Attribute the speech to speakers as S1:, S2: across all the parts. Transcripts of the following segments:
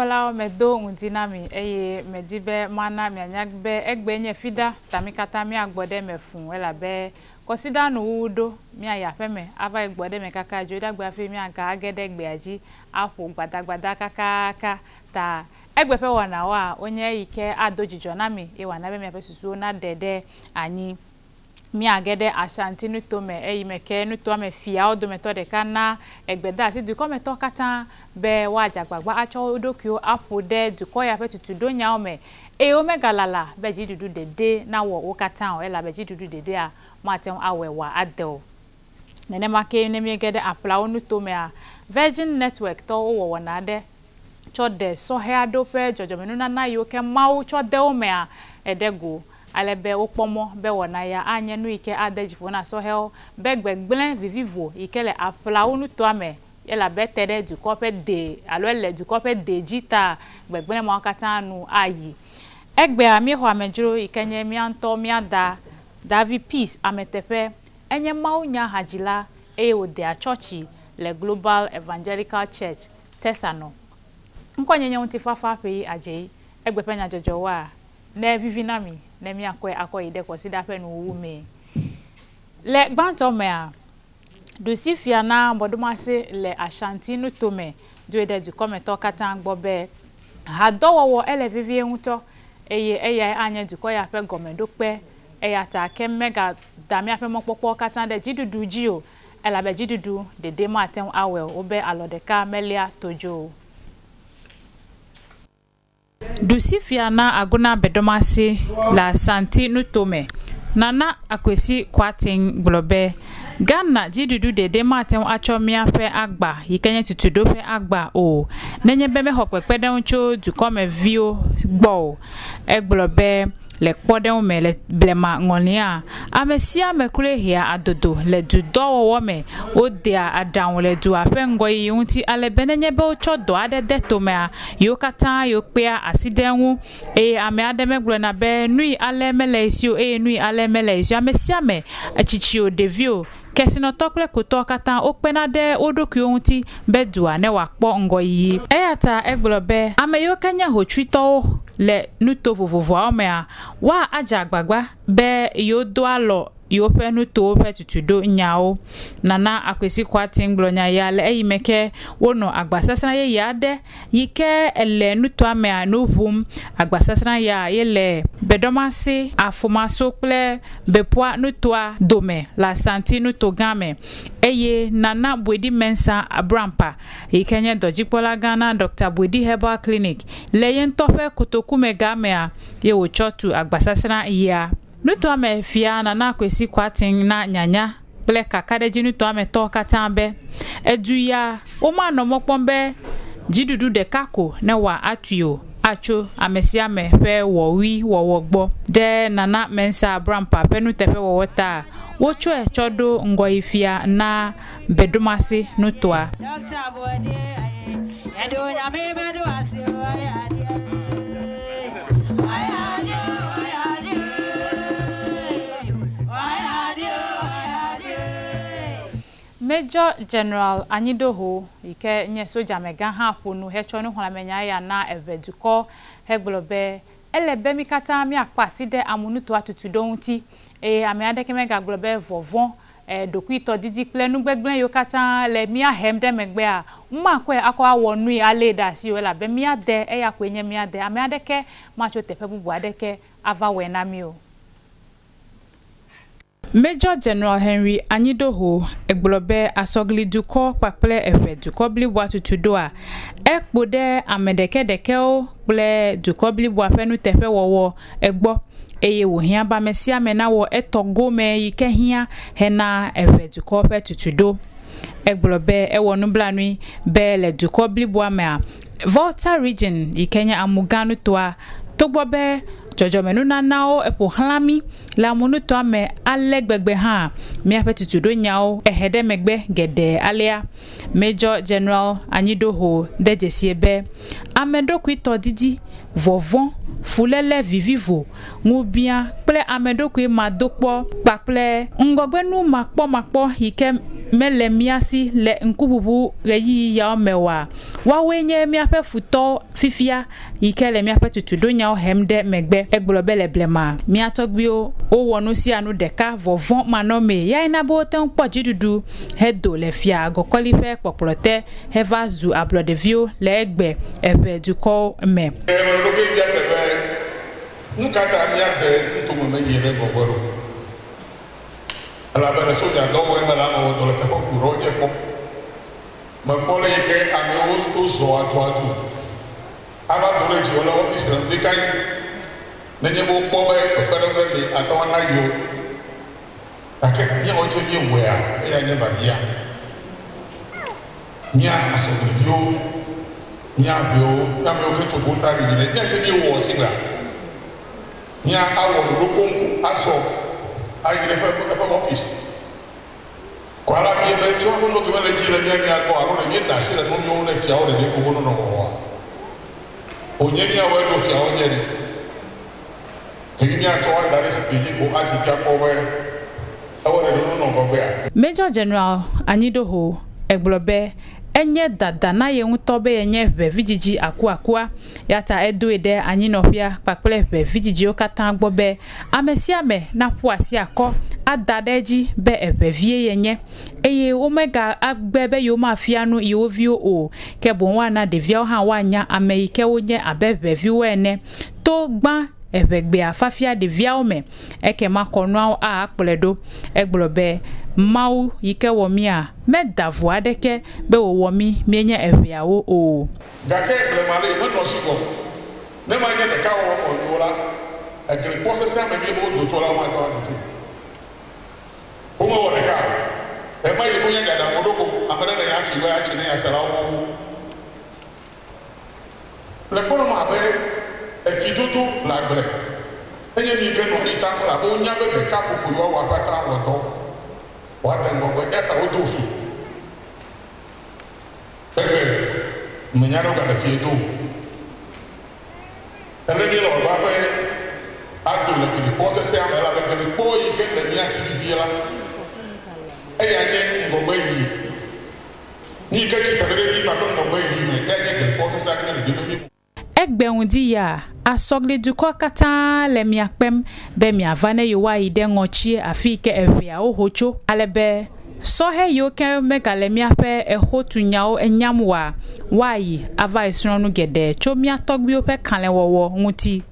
S1: Nyakpɔlawo medo ŋdi na mi eye medi be mana mianya be egbe nye fiɖa ta mi katã miagbɔ ɖe eme fũu elabe kɔsiɖa nuwuwu ɖo miayi aƒeme ava yi gbɔ ɖe eme kaka dzoɖagbe hafi miaga age ɖe gbea dzi aƒo gbadagbada kakaka ta egbe ƒe wɔnawoa wonye eyi ke ado dzidzɔ na mi eye wòana be miaƒe susuwo naɖe ɖe anyi. Míage ɖe Ashanti nutome eyi me ke nutoa me fiawo dometɔ ɖeka na egbedeasi dukɔmetɔwo katã be woadze agbagba atsɔ wo ɖokuiwo aƒo ɖe dukɔ ya ƒe tutuɖonyawo me eye womegalala be dziɖuɖu ɖeɖe nawɔ wo katã o elabe dziɖuɖu ɖeɖea mate ŋu awɔe wòade o. Nenema kee ne míege ɖe aƒlawo nutomea, Virgin Network tɔwo wɔ wɔna aɖe tsɔ ɖe sɔhɛ aɖewo ƒe dzɔdzɔmenunana yiwo ke Mawu tsɔ de wo mea ɖe go ale be wokpɔ mɔ be wɔna ya anye nu yi ke ade dzi ƒo na sɔhɛwo be gbegblẽ vivivo yi ke le aƒlawo nutoa me elabe ete ɖe dukɔ ƒe de alo ele dukɔ ƒe de dzi ta gbegblẽ mawo katã nu ayi. Egbea míexɔ amedzro yi ke nye mía ŋutɔ mía da Davi Peace Ameteƒe. Enye mawunya hadzila eye wòdea tsɔtsi le Global Evangelical Church, Tesano. Ŋkɔnye nye Ŋutifafa Ƒeyi Adzeyi. Egbe ƒe nyadzɔdzɔwoa, ne vivi na mi ne míakɔe akɔ yi ɖe kɔsiɖa ƒe nuwuwu mee. Le gbãtɔ mea, ɖusi fia na Bɔdomase le Ashanti nutome doe ɖe dukɔmetɔwo katã gbɔ be hadɔwɔwɔ ele vevie ŋutɔ eye eyae anye dukɔ ya ƒe gɔmeɖokpe. Eya ta ke mega da míaƒe mɔkpɔkpɔwo katã ɖe dziɖuɖu dzi o elabe dziɖuɖu ɖeɖe mate ŋu awɔe o wobe alɔ ɖeka melia todzo o. Ɖusi fia na Agona Bedomase le Asante nutome Nana Akwesi Kwarteng gblɔ be Ghana dziɖuɖu ɖeɖe mate ŋu atsɔ míaƒe agba yi ke nye tutuɖo ƒe agba o nenye be mexɔ kpekpeɖeŋu tso dukɔmeviwo gbɔ o. Egblɔ be le kpɔɖeŋu me le blema ŋɔlia, ame sia ame kloe hea adodo le dudɔwɔwɔ me. Wodea aɖaŋu le dua ƒe ŋgɔyiyi ŋuti ale be nenye be wotsɔ dɔ aɖe de tomea, yewo katã yewo kpea asi ɖe eŋu eye ame aɖe megblɔna be nu yi ale mele esi o eye nu yi ale mele esi o. Ame sia ame, tsitsi o, ɖevi o, kesinɔtɔ kple kotɔ katã wokpena ɖe wo ɖokuiwo ŋuti be dua ne wòakpɔ ŋgɔyiyi. Eya ta egblɔ be ame yiwo ke nye hotsuitɔwo le nuto vovovoawo mea, woadze agbagba be yewodo alɔ yewoƒe nutowo ƒe tutuɖo nyawo. Nana Akwesi Kwarteng gblɔ nya ya le eyime ke wonɔ agbasasra yeye aɖe yi ke le nutoa mea nu ʋum. Agbasasra ya ye le Bedomase, Afomaso kple Bepoa nutoa dome le Asante nuto gã me eye Nana Boedi Mensah Abrampa yi ke nye dɔdzikpɔla gã na Dr. Boedi Herbal Clinic le ye ŋutɔ ƒe kotokumega mea ye wòtsɔ tu agbasasra yia. Nutoa me fia Nana Akwesi Kwarteng na nyanya kple kakaɖedzi nutoa me tɔwo katã be edu ya womanɔ mɔ kpɔm be dziɖuɖu ɖeka ko ne wòa atui o atso ame sia ame ƒe wɔwui wɔwɔ gbɔ. Ɖe Nana Mensah Abrampa ƒe nuteƒewɔwɔ ta wotsɔe tsɔ ɖo ŋgɔyifia na Bedomase nutoa. Major General Anyidoho yi ke nye sodzamegã hã ƒo nu hetsɔ nuxlɔ̃amenya ya na eve dukɔ hegblɔ be ele be mí katã míakpɔ asi ɖe amunutoa tutuɖo ŋuti eye ame aɖeke megagblɔ be vɔvɔ̃, ɖokuitɔdidi kple nugbegblẽ yiwo katã le mía hem ɖe megbea, womakɔe akɔ awɔ nui alée ɖe asi o elabe míade eya koe nye míade. Ame aɖeke matso teƒe bubu aɖeke ava wɔe na mí o. Major General Henry Anyidoho egblɔ be Asɔgli dukɔ kpakple eʋe dukɔ bliboa tutuɖoa, ekpo ɖe ame ɖekɛɖekɛwo kple dukɔ bliboa ƒe nuteƒewɔwɔ egbɔ eye wòhiã be ame sia ame nawɔ etɔ gome yi ke hiã hena eʋe dukɔ ƒe tutuɖo. Egblɔ be ewɔ nublanui be le dukɔ bliboa mea, Volta Region yi ke nye amugã nutoa, togbɔ be dzɔdzɔmenunanawo eƒo xlã mí le amunutoa me ale gbegbe hã, míaƒe tutuɖonyawo ehe ɖe megbe geɖe alea. Major General Anyidoho de dzesie be ame ɖokuitɔdidi, vɔvɔ̃, fuléle vivivo, ŋubiã kple ame ɖokui madokpɔ kpakple ŋgɔgbenu makpɔmakpɔ yi ke mele mía si le ŋkuʋuʋu ɣeyiɣi yawo me oa, woawoe nye míaƒe futɔwo fifia yi ke le míaƒe tutuɖonyawo hem ɖe megbe. Egblɔ be le blema, mía tɔgbuiwo wowɔ nu sia nu ɖeka vɔvɔ̃ manɔmee, yae na be wote ŋu kpɔ dziɖuɖu hedo le Fia Agɔkɔli ƒe kpɔkplɔ te heva zu ablɔɖeviwo le egbe Eʋe dukɔwo me.
S2: Menɔ ɖokuinye bia se be, Nu ka ta míade nutome menyi ɖe ŋgɔgbe ɖo? Elabe le sodja dɔ wɔe mele ame wɔ dɔ le teƒe ku ɖewo dze kpɔ. Mekpɔ le yi ke amewo wozɔ aduadu ava do ɖe dziwò le ɔfisi le ŋdi kanyi nenye be wokpɔ be kpekpeɖeŋu ɖe li ate ŋu ana yewo. Gake míawo tse míewɔea? Eya nye biabia. Mía asɔgbeviwo, mía viwo, mía amewo ke tso Volta Region ɖe, mía tse míewɔ sigbea? Mía awɔ ɖoɖo koŋ ko azɔ ayi ɖe eƒe eƒe ɔfisi. Ko ale abia be, tso ƒe nu ke mele edzi le mía mía gbɔ alo ɖe míeɖe asi le nu nyuiwo ne fiawo ɖeɖe ko wonɔnɔ wɔwɔa? Wònye míawɔe ɖo fiawo dzi ene. Ɖevi míatsɔ ada ɖe zikpui dzi ko azi míakpɔ be ewɔ ɖe ɖoɖo nɔ ŋgɔgbea?
S1: Major General Anyidoho egblɔ be enye dada na ye ŋutɔ be yenye ʋe vidzidzi akuakua, ya ta edoe ɖe anyinɔƒea kpakple ʋe vidzidziwo katã gbɔ be ame sia ame naƒu asi akɔ ada ɖe edzi be eʋe vie yenye eye womega agbe be yewomafia nu yewo viwo o, ke boŋ woana ɖeviawo hã woanya ame yi ke wonye abe ʋe viwo ene to gbã eʋegbea fafia ɖeviawo me. Ekema kɔnuawo akplɔe ɖo. Egblɔ be, Mawu yi ke wɔ mía, meda vo aɖeke be wòwɔ mí míenye eʋeawo o.
S2: Gake blema ɖe, menɔ esi gɔme. Ne manye ɖekawɔwɔ me wònye o la, eglikpɔ sesẽa me vie be wodo tso la, womate ŋu ado tsoe o. Womewɔ ɖeka o. Ɣemaɣi ko nye gaɖaŋu ɖo ko ame ɖe le ya fi be atsi ne nyaselawo xoxo. Le kpɔɖeŋu abe etsidodo le agble, enye nu yi ke nɔ anyi tsã elabe wonya be ɖeka kokoe woawɔ hafi ate ŋu awɔ dɔ wòade ŋgɔgbe eya ta wodo fi. Egbe menya ɖewo gale fie do o. Ele míele wòava be ado le glikpɔ sesẽa me elabe glikpɔ yi ke le mía si vivie la, eya nye ŋgɔgbe yiyi. Nu yi ke tsi tre ɖe mí kpakple ŋgɔgbe yiyi me, eyae nye glikpɔ sesẽ aɖe míele dim be míaƒo.
S1: Egbe ŋdi ya, asɔglidukɔ katã le mia kpem be miava ne yewoayi ɖe ŋɔtsie afi yi ke eʋeawo ho tso, ale be sɔhɛ yiwo ke megale míaƒe exotunyawo nyam oa, woayi avae srɔ̃ nu geɖe tso mía tɔgbuiwo ƒe kalẽwɔwɔ ŋuti.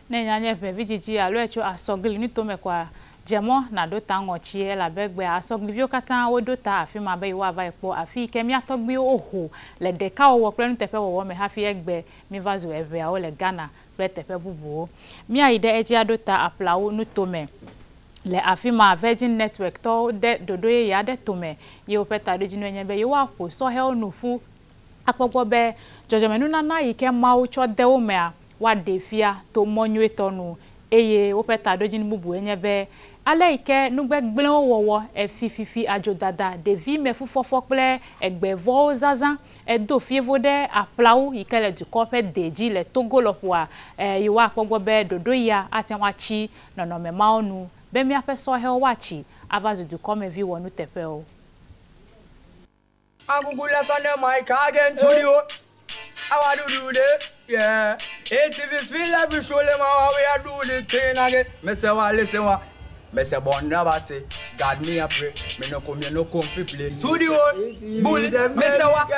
S1: Ne nya nye ʋe vidzidzi alo etso asɔgli nutome koa, dze mɔ nàɖo ta ŋɔtsi elabe egbea asɔgliviwo katã woɖo ta afi ma be yewoavae kpɔ afi yi ke mía tɔgbuiwo woho le ɖekawɔwɔ kple nuteƒewɔwɔ me hafi egbe míva zu eʋeawo le Ghana kple teƒe bubuwo. Míayi ɖe edzi aɖo ta Aplawu nutome. Le afi ma, Virgin Network tɔwo de ɖoɖo yeye aɖe tome ye woƒe taɖodzinue nye be yewoaƒo sɔhɛwo nu ƒu akpɔ gbɔ be dzɔdzɔmenunana yi ke Mawu tsɔ de wo mea, woaɖee fia to mɔ nyuietɔ nu, eye woƒe taɖodzinu bubue nye be ale yi ke nu gbegblẽwo wɔwɔ, efififi, adzodada, ɖevimefufɔfɔ kple egbe vɔ̃wo zazã edo fievo ɖe aƒlawu yi ke le dukɔ ƒe de dzi le Togo lɔƒoa, yewoakpɔ gbɔ be ɖoɖo ya ate ŋu atsi nɔnɔme mawo nu be míaƒe sɔhɛwo woatsi ava zu dukɔmevi wɔnuteƒewo.
S3: Agugu left on the mic again to the How I do do this, yeah. ATV feel like we show them how we are do the thing again. Me say what, listen what. Me say born rabati, God me a pray. Me no come here no come fi play. To the world, bully. Me say what?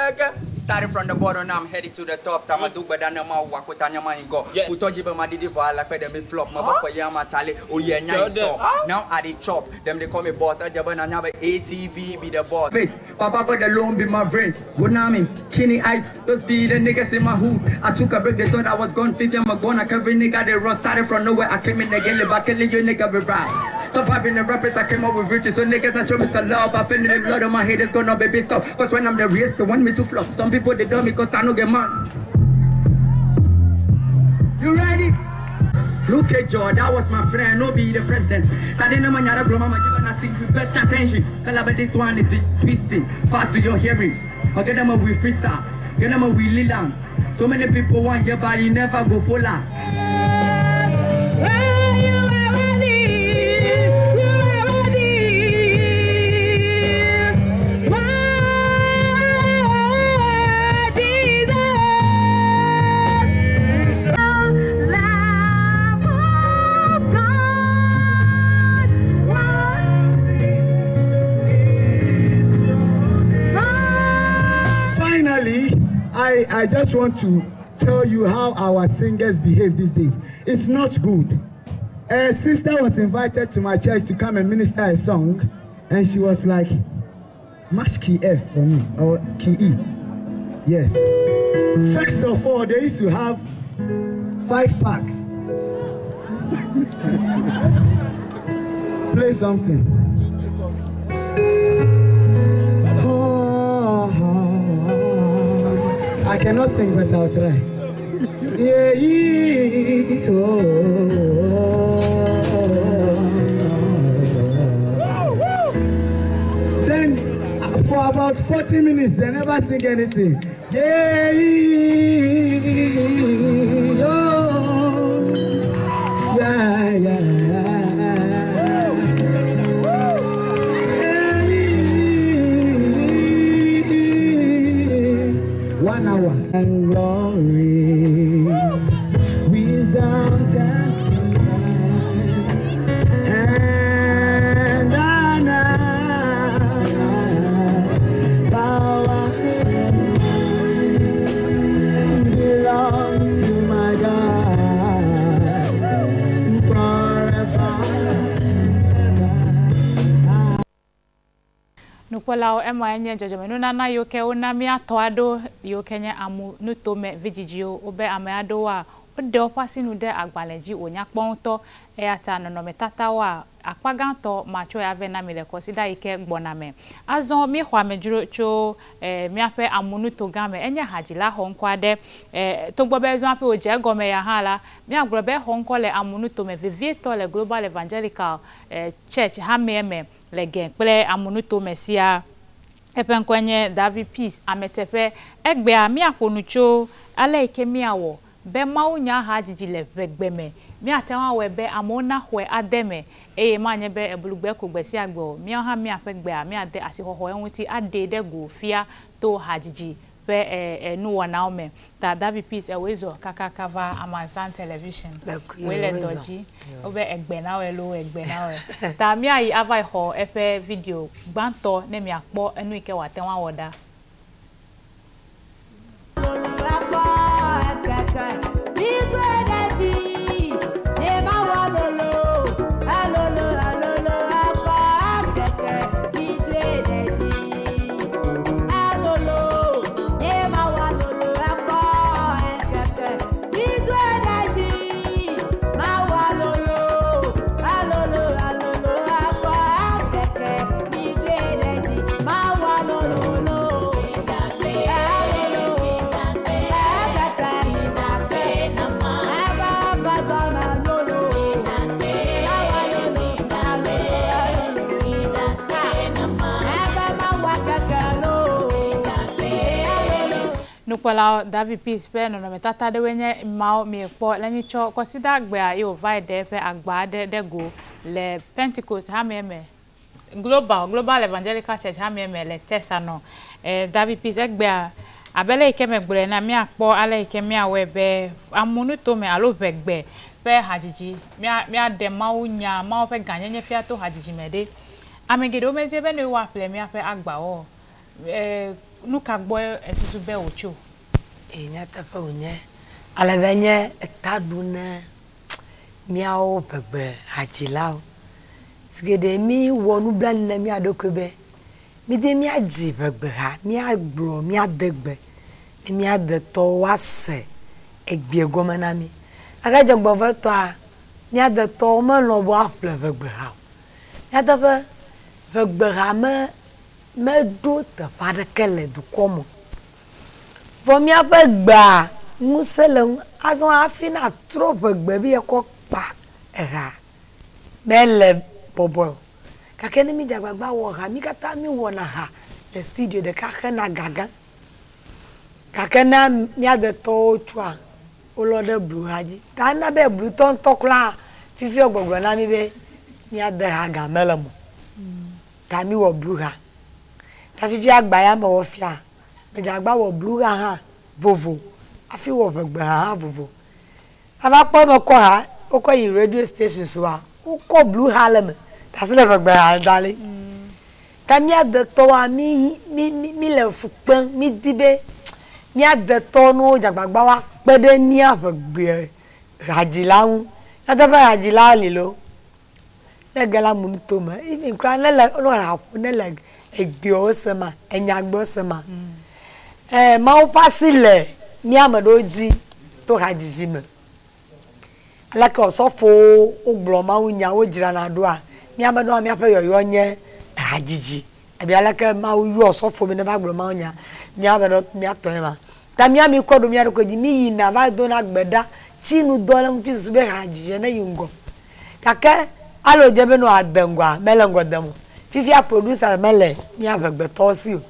S3: Starting from the bottom, now I'm headed to the top. Tama do better than my walk with Tanya man go. Kutoji be my didi for like them me flop. My papa yeah my chale. Oh yeah, nya so. Now I dey chop. Them they call me boss. I jab na nya ATV be the boss.
S4: Face, Papa put the loan be my brain. Gunami, Kenny Ice, those be the niggas in my hood. I took a break, they thought I was gone. 50 I'm gone. I every nigga they run. Started from nowhere, I came in again. Back killing you nigga be right. Surviving the rappers, I came up with riches. So niggas I show me some love. I feel the blood on my head is gonna be pissed off. Cause when I'm the race, they want me to flop. Some people they don't because I no get man. You ready? Look at Joe, that was my friend, no be the president. I didn't know my see with better attention. Tell about this one is the twisting, fast to your hearing. I get them up with freestyle, get them up with Lilam. So many people want your body, never go full.
S5: I just want to tell you how our singers behave these days. It's not good. A sister was invited to my church to come and minister a song, and she was like, match key F for me, or key E. Yes. First of all, they used to have 5 packs. Play something. Oh, I cannot sing, but I'll try. Yeah, oh. Then for about 40 minutes, they never sing anything. Yeah, oh, yeah, yeah. 1 hour. And glory, wisdom, thanksgiving, and honor, power belong to my God forever.
S1: Nukpɔlawo ema enye dzɔdzɔmenunana yiwo ke wona míatɔ aɖewo yiwo ke nye amu nutome vidzidziwo. Wobe ame aɖewoa woɖe woƒe asinu ɖe agbalẽ dzi wònya kpɔ ŋutɔ eya ta nɔnɔmetatawoa akpa gãtɔ matsɔe ave na mi le kɔsiɖa yi ke gbɔna me. Azɔ míexɔ amedzro tso míaƒe amunuto gã me. Enye hadzila xɔŋkɔ aɖe. Togbɔ be ezɔ hafi wòdze egɔme ya hã la, míagblɔ be exɔ ŋkɔ le amunutome vevietɔ le Global Evangelical Church hamea me le Gɛ kple amunutome sia. Eƒe ŋkɔe nye David Peace Ameteƒe. Egbea míaƒo nu tso ale yi ke míawɔ be mawunya hadzidzi le ʋegbe me. Míate ŋu awɔe be amewo naxɔe ade me eye manye be eblugbe ko gbe sia gbe o. Míawo hã míaƒe gbea míade asixɔxɔ eŋuti aɖee ɖe go fia to hadzidzi ƒe nuwɔnawo me. Ta David Peace ewoe zɔ kakaka va Amansan Television. Woe le dɔ dzi. Wobe egbe na wɔe loo, egbe na wɔe. Ta míayi ava yi xɔ eƒe video gbãtɔ ne miakpɔ enu yi ke wòate ŋu awɔ ɖa. Nukpɔlawo David Peace ƒe nɔnɔmetata ɖewoe nye mawo miekpɔ le nyitsɔ kɔsiɖa gbea ye wòva yi ɖe eƒe agba aɖe ɖe go le Pentecost hamea me, Global Evangelical Church hamea me le Tesano. David Peace egbea abe le yi ke megblɔe na míakpɔ ale yi ke míawɔe be amunutome alo ʋegbe ƒe hadzidzi míaɖe Mawu nya, Mawu ƒe gãnyenye fia to hadzidzi me ɖe. Ame geɖewo medie be ne woaƒle míaƒe agbawo. Nu ka gbɔe esusu be wòtso?
S6: Nyateƒe wònye ale be nye etaɖu ne míawo ʋegbe hadzilawo. Zi geɖe mi wɔ nublanui na mía ɖokui be mídi míadzi ʋegbe ha, míagblɔ míade gbe ne míade tɔwo woase egbea gɔme na mí. Gake dzɔgbevɔ̃etɔa, míade tɔwo melɔ̃ be woaƒle ʋegbe ha o. Nyateƒe ʋegbe ha meɖo teƒe aɖeke le dukɔ me. Vɔ míaƒe gbea ŋusẽ le ŋu. Azɔ hafi natrɔ ʋegbe be yeakɔ kpa eha mele bɔbɔe o. Gake ne mídze agbagba wɔ ha, mí katã míwɔna ha le studio ɖeka hena gagã. Gake na míade tɔwo tsoa, wolɔ ɖe blu ha dzi. Ta na be blutɔ ŋutɔ kura fifi gbɔgblɔ na mí be míade ha ga mele mo. Ta míwɔ blu ha. Ta fifi agba ya mewɔ fia, medze agbagba wɔ blu ha hã vovo hafi wɔ ʋegbe ha hã vovo. Ava kpɔ mekɔ ha, wokɔ yi radio stations wa, wokɔ blu ha le me, da asi le ʋegbe ha da ɖi. Ta míade tɔwoa, mí le fu kpem, mídi be Mía detɔ ne wodze agbagba woakpe ɖe mía ʋegbe hadzila ŋu. Nyateƒe hadzila li loo. Ne ege le amunutome, even kura ne le ne wole ha ƒom ne le egbewo sema, enyagbewo sema, eh, Mawu ƒe asi le mía ame ɖewo dzi to hadzidzi me. Aleke osɔfowo wogblɔ mawunya wodzrana ɖoa, mía ame ɖewo hã míaƒe yɔyɔ nye hadzidzi. Abe aleke Mawu yɔ osɔfo be neva gblɔ mawunya, mía ame ɖewo míatɔ ye ma. Ta mía mi kɔ ɖo mía ɖokui dzi, mí yina va dona gbe ɖa, tsi nu dɔ le ŋuti susu be hadzidzi ne yi ŋgɔ. Gake alo dze be ne wòade ŋgɔa, mele ŋgɔ dem o. Fifia producer mele mía ʋegbetɔwo si o.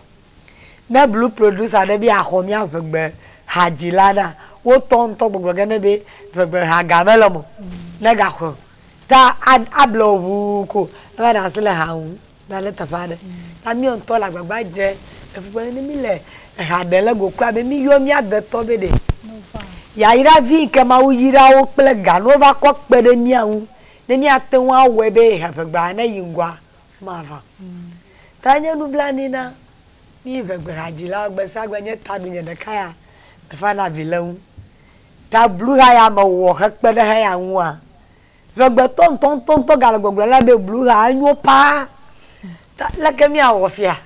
S6: Ne blue producer ɖe be yeaxɔ mía ʋegbe hadzila ɖa, wotɔ ŋutɔ gbɔgblɔ ge nɛ be ʋegbe ha ga mele eme o, ne gaxɔe o. Ta able wò ʋuu ko eva ɖe asi le ha ŋu da ɖe teƒe aɖe. Ta míawo ŋutɔ le agbagba dze efukpekpe ne míle eha ɖe le go kura be míyɔ mía detɔ be ɖe yayra vi yi ke Mawu yra wo kple ga ne wova kɔ kpe ɖe mía ŋu ne míate ŋu awɔe be ʋegbea ne yi ŋgɔa mava. Ta enye nublanui na mí ʋegbehadzilawo gbe sia gbe nye taɖunye ɖeka ya mefana avi le eŋu. Ta bluha ya mewɔ hekpe ɖe heya ŋua, ʋegbetɔ ŋutɔŋutɔŋutɔ gale gbɔgblɔm na be bluha enyo paa. Ta leke míawɔ fia?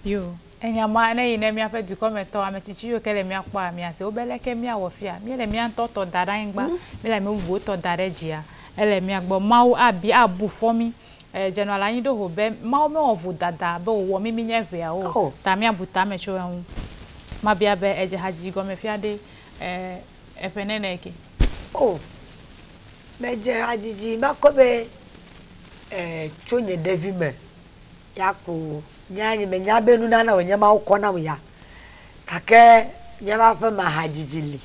S1: Yo, enya ma ne yi ne míaƒe dukɔmetɔ ame tsitsi yiwo ke le mía kpɔa, míase wo be leke míawɔ fia. Míele mía ŋutɔ tɔ da ɖe anyigba, míele ame bubuwo tɔ da ɖe dzia. Ele mía gbɔ. Mawu abi abu fɔ mí. E, dzenɔ le anyi ɖo ho be Mawu mewɔ vodada be wòwɔ mí mínye ʋeawo o. Ta míabu tame tso eŋu. Mabia be edze hadzidzi gɔme fia ɖe, e, eƒe nene ke.
S6: O, medze hadzidzi makɔ be, e, tso nye ɖevi me. Ya ko nye nye menya be nunana wònye Mawu kɔ nam ya. Gake míaƒe aƒeme hadzidzi li.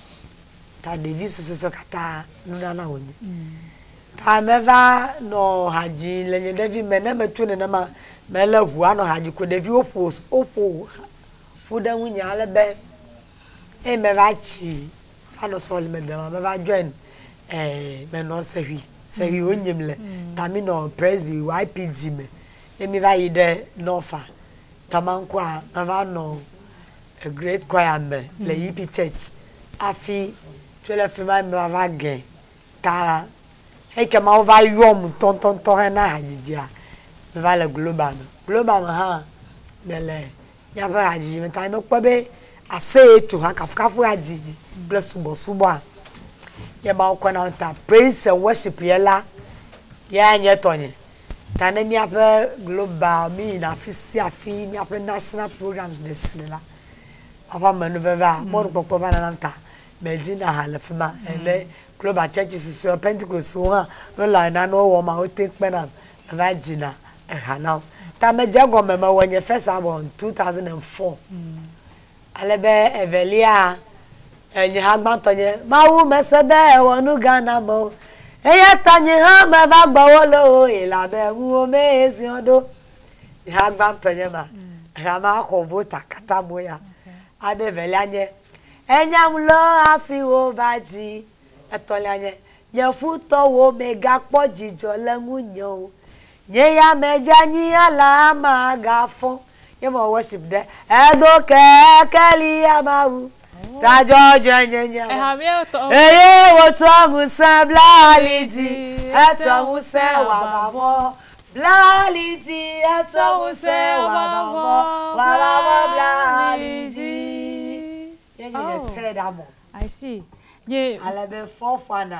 S6: Ta ɖevi sususuɛ katã nunana wònye. Ta meva nɔ ha dzi le nye ɖevi me. Ne metso nenema, melé ʋu anɔ ha dzi ko ɖeviwo ƒo woƒo ƒu ɖe ŋunye ale be eye meva tsi va nɔ sɔlime dem meva join eh, menɔ Sehwi. Sehwi wonyim le. Ta mi nɔ Presby YPG me. Ye mi va yi ɖe Norfa. Tamaŋkɔa meva nɔ Great Choir me le EP Church. Hafi tso le fi ma meva va ge ta eyi ke Mawu va yɔm ŋutɔŋutɔŋutɔ hena hadzidzia, meva le Global me. Global me hã mele míaƒe hadzidzi me ta mekpɔ be aseyetsoha, kafukafu hadzidzi kple subɔsubɔa ye Mawu kɔ nam ta. Praise and worship ye la, yae nye tɔnye. Ta ne míaƒe Global míyina afi sia afi, míaƒe national programs ɖe sia ɖe la, woƒe amenuvevea, mɔnukpɔkpɔ va nanam ta medzina ha le fi ma. Ene Global Church susɔewo, Pentecostwo hã, ne wole nanewo wɔm wote kpenam meva dzina eha na wo. Ta medze egɔme mewɔ nye first album 2004. Ale be evelia, nye hã gbãtɔ nye Mawu mese be ewɔ nu gã nam o. Eya ta nye hã meva gbɔwò loo elabe ŋuwò mee ziɔ ɖo. Nye hã gbãtɔ nye ma. Eha ma xɔ vota katã mo ya. Abe evelia nye enyam loo hafi wova dzi. Etɔ̃lia nye nye futɔwo megakpɔ dzidzɔ le ŋunye o. Nye ya medze anyi ala magafɔ. Ye mewɔ worship ɖe edo kekeli ya Mawu. Ta dzɔdzɔe nye nye
S1: Eha míawo tɔ.
S6: Eye wotsɔ ŋusẽ bla ali dzi. Etsɔ ŋusẽ wɔ aʋavɔ. Bla ali dzi. Etsɔ ŋusẽ wɔ aʋavɔ. Wɔ aʋavɔ bla ali dzi. Ye nye nye third album.
S1: I see. Nye.
S6: Ale be fourth one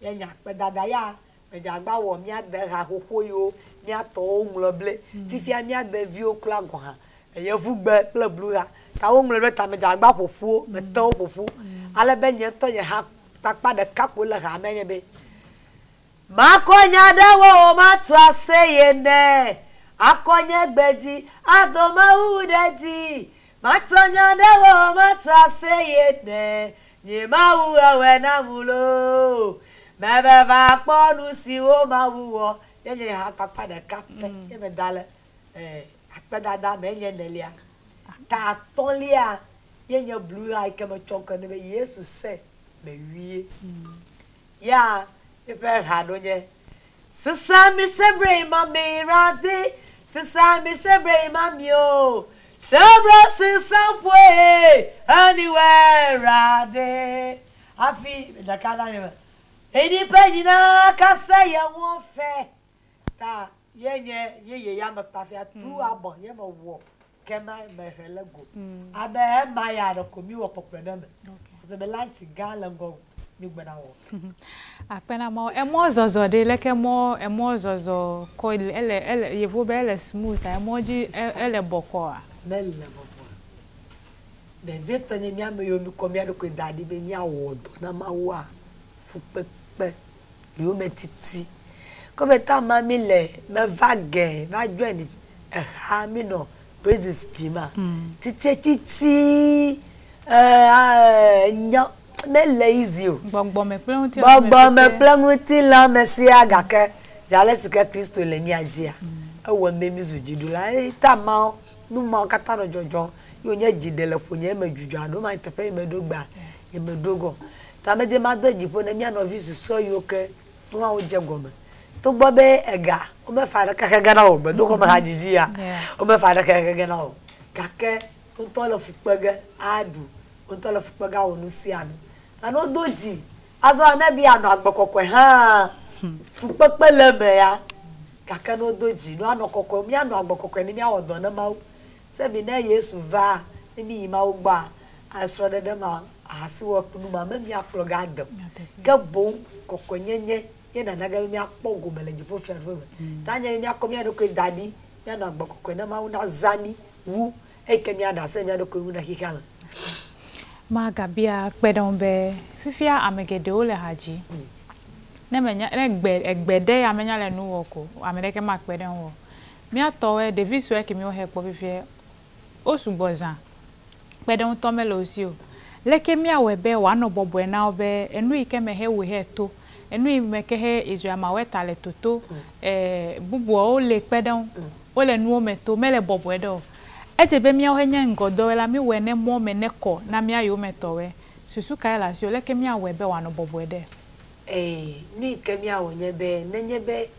S6: ye nye akpedada ya medze agba wɔ míade ha xoxo yiwo míatɔwo ŋlɔ ble. Fifia míade viwo kura gɔ̃ hã. Yevugbe kple bluha. Ta woŋlɔe ɖe ta medze agba ƒoƒuwo, mete wo ƒoƒu. Ale be nye ŋutɔ nye ha kpakpa ɖeka ko le ha me nye be makɔ nya ɖe wo matu aseye nɛ. Akɔ nye gbe dzi ado Mawu ɖe dzi. Matsɔ nya ɖe wo matu aseye nɛ. Nye Mawu ewɔe nam loo. Mebe va kpɔ nu siwo Mawu wɔ. Ye nye ha kpakpa ɖeka pɛ ye meda le akpedada me nye enelia. Ta atɔ̃lia ye nye bluha yi ke metsɔ ŋkɔ nɛ be Yesu se mewie. Ya eƒe ha ɖo nye Sisa mi sebre ma mi radi, sisa mi sebre ma mi o. Hyɛbrɛ sesafoe anywhere Awurade. Hafi ɖeka na nye me. Nnipa nyinaa ka sɛ yɛ ho fɛ. Ta ye nye yeye ya me kpafia tu abɔ ye me wɔ kema me he le go. Abe ema ya ɖe ko mi wɔ kpɔkplɔ ɖe me. Ɔsɛ be lantsi gã le ŋgɔ mi gbɔna wɔ.
S1: Akpena mɔ emɔ zɔzɔ ɖe leke mɔ emɔ zɔzɔ kɔ ele ele yevu be ele smooth emɔ dzi ele bɔkɔa.
S6: Mele bɔbɔ. Ɖevietɔ nye míame yiwo mi kɔ mía ɖokui da ɖi be míawɔ dɔ na Mawua fukpekpe yometiti. Kɔme ta ma mi le meva ge va join eha mi nɔ praises dzi ma. Tsitsetsitsi nya mele easy o.
S1: Gbɔgbɔme kple ŋutilã.
S6: Gbɔgbɔme kple ŋutilã sia gake zi ale si ke Kristo le mía dzia, ewɔ be mi zu dziɖula. Eye ta ma nu mawo katã nɔ dzɔdzɔm ye wònye dzi ɖe le ƒonye eme dzudzɔ alo ma teƒe yi meɖo gbea nye meɖo gɔ. Ta medi mado dziƒo ne mía nɔvi susɔ yiwo ke wo hã wodze gɔme. Togbɔ be ega womefa ɖeke xege na wo gbedoxɔ me hadzidzi ya womefa ɖeke xege na wo gake ŋutɔ le fukpe ge aɖu ŋutɔ le fukpe ge awɔ nu sia nu. Ta ne wodo dzi azɔ ne bi anɔ agbe kɔkɔe hã fukpekpe le eme ya gake ne wodo dzi ne woanɔ kɔkɔe míanɔ agbe kɔkɔe ne míawɔ dɔ ne Mawu. Sebi ne Yesu va ne mi yi Mawu gbɔa esrɔ̃ɖeɖe ma ahasiwɔnu ma me míakplɔ ge ade o. Ke boŋ kɔkɔenyenye ye nana ge be míakpɔ gome le dziƒo fiaɖuƒe me. Ta nye be míakɔ mía ɖokui da ɖi míanɔ agbe kɔkɔe ne Mawu nazã mí wu eyi ke míaɖe asi le mía ɖokui ŋu le xexea me.
S1: Magabia kpe ɖe ŋu be fifia ame geɖewo le ha dzi. Ne menya ne gbe egbe ɖe ya menya le nu wɔ ko ame ɖeke makpe ɖe ŋu o. Míatɔwoe ɖevi sue ke míwo he kpɔ fifia wo sugbɔ zã kpe ɖe ŋutɔ mele wo si o. Leke míawɔe be wòanɔ bɔbɔe na wo be enu yi ke me he wòe he to enu yi me ke he Israel mawɔe ta le toto bubuawo le kpe ɖe ŋu wole nuwo me to mele bɔbɔe ɖe o. Edze be míawo he nye ŋgɔdɔwoe la míwɔe ne mɔ me ne kɔ na mía yometɔwoe. Susu kae le asiwò? Leke míawɔe be wòanɔ bɔbɔe ɖe?
S6: Nu yi ke míawɔ nye be nenye be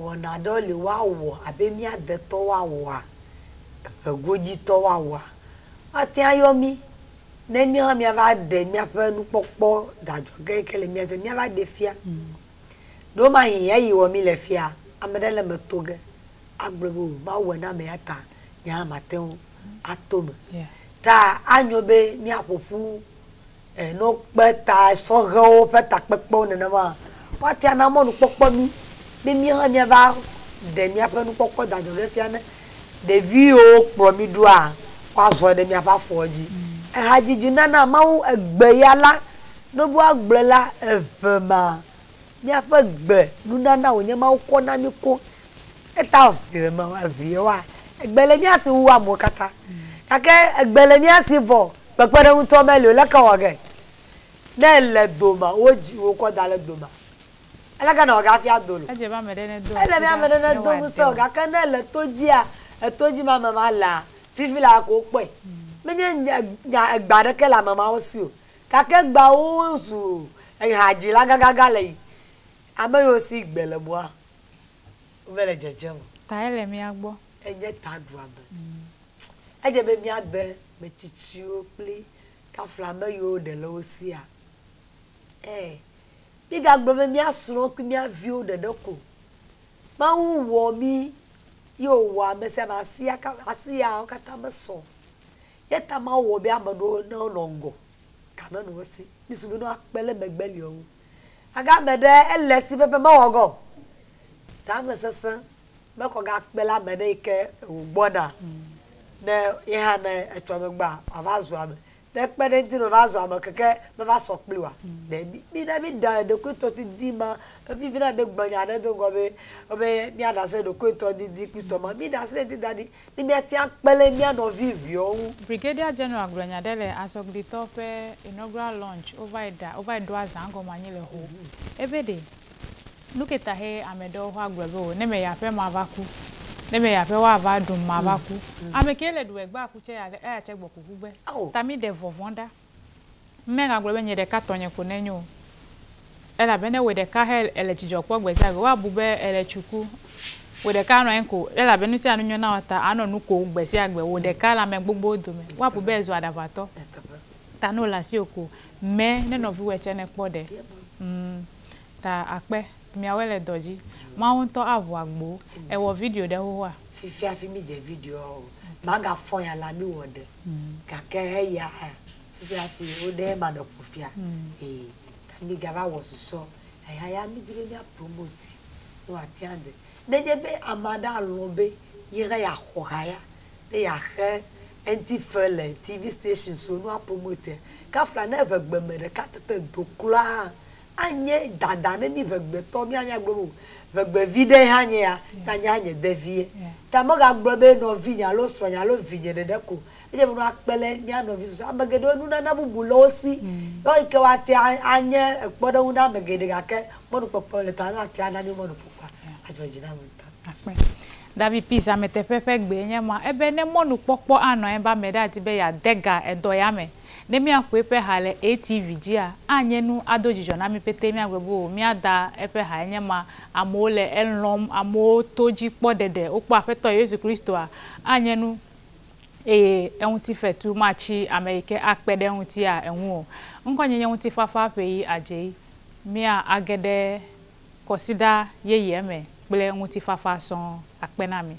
S6: wɔna aɖewo li woawɔ abe mía detɔ woawɔa, ʋegodzitɔ woawɔa, woate ayɔ mí ne míawo hã míava ɖe míaƒe nukpɔkpɔ dzadzɔge yi ke le mía si míava ɖe fia. Ɖewomahi eyi wɔ mí le fia, ame ɖe le eme to ge agblɔ be o Mawu wɔe na ame ya ta nye hã mate ŋu ato eme. Ta anyo be míaƒo ƒu ne wokpe ta sɔhewo ƒe takpekpewo nenema woate ana mɔnukpɔkpɔ mí be míawo hã míava ɖe míaƒe nukpɔkpɔ dzadzɔge fia ne ɖeviwo kplɔ mí ɖoa woazɔ ɖe míaƒe afɔwo dzi. Ehadzidzi nana Mawu egbe ya la ne woagblɔe la eve ma míaƒe gbe nunana wònye Mawu kɔ na mí ko eta evewoa egbe le mía si wu amewo katã gake egbe le mía si vɔ kpekpeɖeŋutɔ meli o leke wɔ ge ne ele doma wodzi wokɔ da ɖe doma eleke nɔ hafi ado lo
S1: Edze be ame ɖe ne do
S6: ele be ame ɖe ne do ŋusẽ o gake ne ele to dzia eto dzi ma ame ma lea fifi la ko wokpɔe menye nya egbe aɖeke le ame mawo si o gake egbeawo zu ehadzila gãgãgã le yi ame yiwo si gbe le moa womele dzedzem o.
S1: Ta ele mía gbɔ.
S6: Enye ta ɖuame. Edze be míade metsitsiwo kple kafla ame yiwo ɖe le wo sia. Mígagblɔ be míasrɔ̃ kple mía viwo ɖeɖe ko. Mawu wɔ mí ye wòwɔ ame sia ame asia asi yawo katã mesɔ o. Ye ta Mawu wɔ be ame ɖewo ne wonɔ ŋgɔ game nɔ wo si. Mísu be ne woakpe ɖe megbe li wo ŋu. Gake ame ɖe ele esi pɛpɛ mewɔ ge o. Tame sesẽ mekɔ gakpe ɖe ame ɖe yi ke wògbɔna ne ye hã ne etsɔ megbea wòava zu ame. Ne ekpe ɖe eŋuti ne wòva zu ame keke meva sɔ kpli oa, ɖe mi ne míɖe ɖokuitɔdidi ma evivina be gblɔ nya aɖe do ŋgɔ be be míaɖe asi le ɖokuitɔdidi kple tɔ ma míɖe asi le eŋuti da ɖi ne míate akpe ɖe mía nɔvi viwo ŋu.
S1: Brigadier General gblɔ nya ɖe le Asɔglitɔ ƒe inaugural launch wova yi ɖa wova yi ɖo azã gɔme anyi le Ho. Ebe ɖe nu ke ta he ame ɖewo va gblɔ be o ne me yi aƒe mava ku ne me yi aƒe woava ɖum mava ku. Ame ke le ɖu egbea ku tse eya tse gbɔ kuku gbe. Ta mi ɖe vɔvɔ̃ ɖa. Megagblɔ be nye ɖeka tɔnye ko nenyo o. Elabe ne wò ɖeka he ele dzidzɔ kpɔ gbe sia gbe woabu be ele tsu ku. Wò ɖeka anɔ anyi ko elabe nu sia nu nyo na wò ta anɔ nu kom gbe sia gbe. Wò ɖeka le ame gbogbowo dome. Woabu be èzu aɖaʋatɔ. Ta ne wòle asiwò ko mɛ ne nɔviwòe tsɛ nekpɔ ɖe. Mm, ta akpe. Miawoe le dɔ dzi. Mawu ŋutɔ aʋu agbo. Èwɔ video ɖe xoxoa?
S6: Fifia hafi mídze videoa o. Magafɔ ya la míwɔ ɖe. Gake eya fifia hafi woɖe ema ɖe ƒo fia. Ee, ta mígava wɔ susɔ. Eya ya mídi be mía promote ne wòate ade. Nenye be ame aɖe alɔ̃ be ye hã yeaxɔ ha ya, ne yeaxe eŋuti fe le TV stations wo ne woa promote, kafla ne ʋegbe me ɖeka tete do kura hã, anye dada ne mí ʋegbetɔ mía míagblɔ be o ʋegbevi ɖe hã nye ya, míanya nye devie. Ta megagblɔ be nɔvinye alo srɔ̃nye alo vinye ɖeɖe ko. Edze be woakpe ɖe mía nɔvi susɔe. Ame geɖewo nunana bubu le wo si. Yewo yi ke woate anye kpɔɖeŋu na ame geɖe gake mɔnukpɔkpɔ le ta ne woate ana mí mɔnukpɔkpɔa adzɔ dzi na ame ŋutɔ.
S1: Akpe. David Peace ameteƒe ƒe gbee nye ma. Ebe ne mɔnukpɔkpɔ anɔ anyi be ame ɖe adi be yeade ga edɔ ya me, ne míaƒo eƒe ha le ATV dzia, anye nu ado dzidzɔ na mí pete míagblɔ be o míada eƒe ha enye ma. Amewo le elɔ̃m, amewo to dzi kpɔ ɖeɖe, wokpɔ Aƒetɔ Yesu Kristoa, anye nu eye eŋutifetu matsi ame yi ke akpe ɖe eŋutia eŋu o. Ŋkɔnye nye Ŋutifafa Ƒeyi Adzeyi. Mía age ɖe kɔsiɖa yeye me kple ŋutifafa sɔŋ. Akpe na mi.